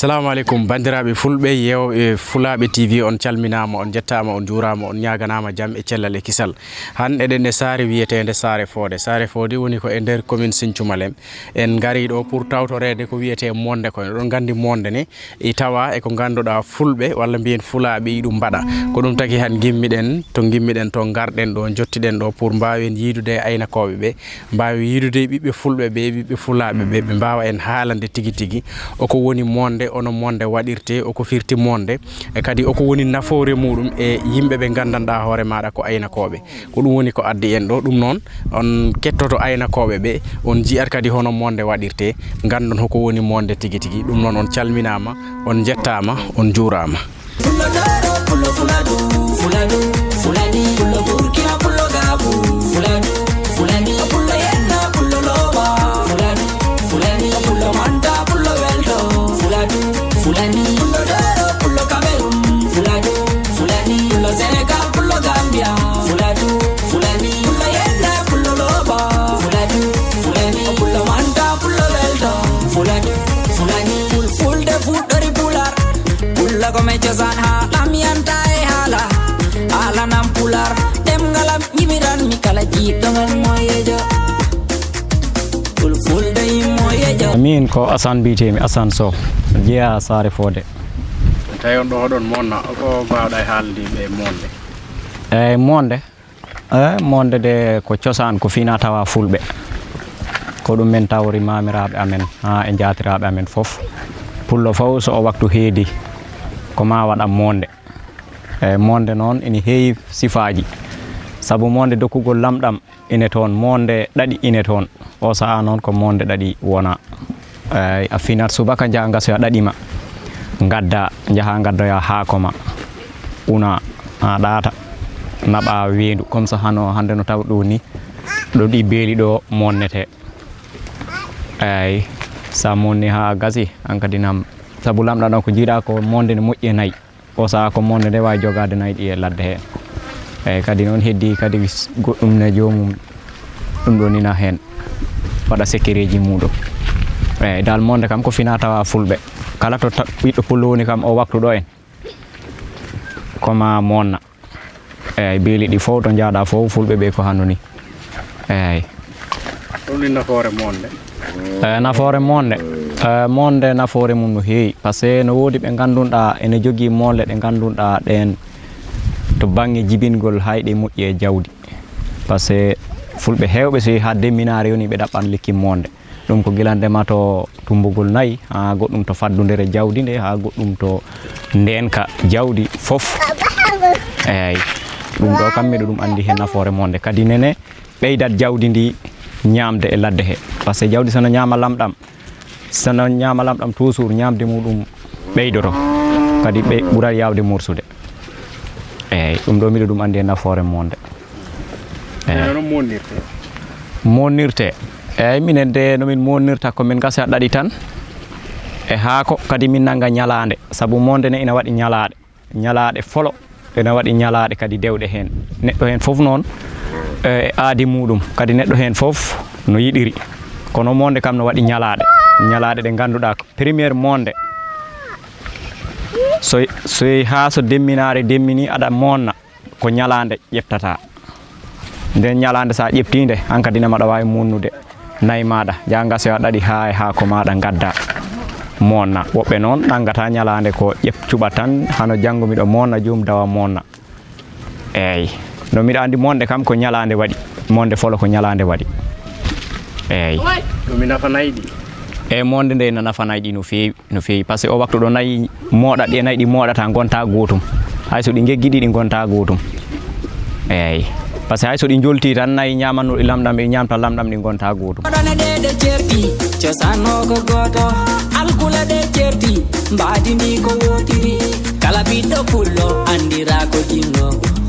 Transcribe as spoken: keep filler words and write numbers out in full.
Assalamu aleykum, banndiraaɓe fulɓe, yeewɓe Fulaaɓe T V, on calminaama, on njettaama, on njuuraama, on ñaaganaama jam e cellal e kisal. Han eɗen e saare wiyeteende Saare Foode. Saare Foode woni ko e nder commune Sinthiou Malem. En ngarii ɗo pour tawtoreede ko wiyetee monde ko. Eɗon nganndi monde ne, e tawa e ko ngannduɗaa fulɓe walla mbiyen fulaaɓe iɗum mbaɗa. Ko ɗum tagi han ngimmiɗen to ngimmiɗen to ngarɗen ɗo, njottiɗen ɗo pour mbaawen yiidude e aynakooɓe ɓe, mbaawen yiidude e ɓiɓɓe fulɓe ɓe, ɓiɓɓe fulaaɓe ɓe, ɓe mbaawa en haalande tigi tigi o ko woni monde, ono monde waɗirte, o ko firti monde, e kadi o ko woni nafoore muɗum e yimɓe ɓe nganndanɗaa hoore maaɗa ko aynakooɓe. Ko ɗum woni ko addi en ɗo. Ɗum noon, on kettoto aynakooɓe ɓe, on njiyat kadi hono monde waɗirte, nganndon hoko woni monde tigi tigi. Ɗum noon, on calminaama, on njettaama, on njuuraama. Pullo doro, pullo fuladu, fuladu, fulani, pullo Burkina, pullo Gabu, fuladu, fulani, pullo yenna, pullo loba, fuladu, fulani, pullo manta, pullo welto, fuladu, fulani, pullo doro, pullo Cameroun, fuladu, fulani, pullo Senegal, pullo Gambia, fuladu, fulani, pullo yenna, pullo loba, fuladu, fulani, pullo manta, pullo welto, fuladu, fulani, ful, fulde fuɗɗori pular. Pulla ko men cosaan, haa ɗam yanta e haala. Haalanam pular, ɗemngal am yimiran mi kala jiiɗɗo ngal moyejo. Fulfulde yimmoyejo. Min ko Assane mbiyetee-mi, Assane Sow, jeyaa Saare Foode. Tawi on ɗo hoɗon monna, ko mbaawɗa e haalde ɓe monde? Eeyi, monde. Eh, monde de ko cosaan, ko fina tawa fulɓe. Ko ɗum min tawri maamiraaɓe amen, haa e njaatiraaɓe amen fof. Pullo fof so o waktu heedi, ko ma waɗa monde. Eh, monde noon ene heewi sifaaji. Sabu monde dokkugol lamɗam ine toon, monde ɗaɗi ine toon. O sahaa noon ko monde ɗaɗi wona. Eey, a finat subaka, njaha ngasoya ɗaɗi ma, ngadda, njaha ngaddoya haako ma, una, haa ɗaata, naɓa weendu, comme ça hano hannde no taw ɗo ni, ɗo ɗi beeli ɗo monnete. Eey, sa monni haa gasi, an kadi nam, sabu lamɗam ɗam ko jiiɗa ko monde ne moƴƴi e nayi. O sahaa ko monde nde waawi jogaade nayi ɗi e ladde hee. Eey, kadi noon heddii kadi s-, goɗɗum ne joomum, ɗum ɗo nina heen, waɗa sekkereeji muuɗum. Eey, dal monde kam ko fina tawa fulɓe. Kala to ta-, ɓiɗɗo pullo woni kam o waktu ɗo en, ko ma monna. Eey, beeli ɗi fof to njaaɗa fof fulɓe ɓe ko hano ni. Eey. Ɗum ni nafoore monde. Eh, nafoore monde. Eh, monde nafoore mum no heewi. Par ce que no woodi ɓe ngannduɗaa ene jogii monde ɗe ngannduɗaa ɗeen to bannge jibingol hay ɗe moƴƴi e jawdi. Par ce que fulɓe heewɓe so yehi haa demminaare yoni ɓe ɗaɓɓan lekki monde. Ɗum ko gila ndema to tumbugol nayi, haa goɗɗum to faddundere jawdi nde, haa goɗɗum to ndeenka jawdi fof. Eey. Ɗum ɗo kam miɗo ɗum anndi heen nafoore monde. Kadi nene ɓeydat jawdi ndi ñaamde e ladde he. Par ce que jawdi so no ñaama lamɗam, so no ñaama lamɗam toujours, ñaamde muɗum ɓeydoto. Kadi ɓe ɓurat yaawde morsude. Eey, ɗum ɗo miɗo ɗum anndi e nafoore monde. Eey. Ene no monnirte? Monnirte. Eey, minen de no min monnirta ko min ngasa ɗaɗi tan e haako, kadi min nannga ñalaande, sabu monde ne ina waɗi ñalaaɗe. Ñalaaɗe folo, ene waɗi ñalaaɗe kadi dewɗe heen. Neɗɗo heen fof noon, e aadi muɗum, kadi neɗɗo heen fof no yiɗiri. Kono monde kam no waɗi ñalaaɗe. Ñalaaɗe ɗe ngannduɗaa ko première monde. So, so yehi haa so demminaare demmini, aɗa monna, ko ñalaande ƴeftata. Nden ñalaande so a ƴeftii nde, hankadi ne maɗa waawi munnude nayi maaɗa, njaha ngasoya ɗaɗi haa e haako maaɗa ngadda monna. Woɓɓe noon ɗangata ñalaande ko ƴef cuɓa tan, hano janngo miɗo monna, joom dawa monna. Eey. No miɗo anndi monde kam ko ñalaande waɗi, monde folo ko ñalaande waɗi. Eey. Ɗum mi nafa nayi ɗi. Eey, monde nde ina nafa nayi ɗi no feewi. No feewi, par ce que o waktu ɗo nayi mooɗat, ɗe nayi ɗi mooɗata ngonta gootum. Hay so ɗi ngeggiɗi, ɗi ngonta gootum. Eey, par ce que hay so ɗi njolti tan, nayi ñaamanno ɗi lamɗam, ɗi ñaamta lamɗam, ɗi ngonta gootum. Ɗone ɗe ɗe certi, cosaan o ko gooto, alkule ɗe certi, mbaadi ndi ko wootiri. Kala ɓiɗɗo pullo,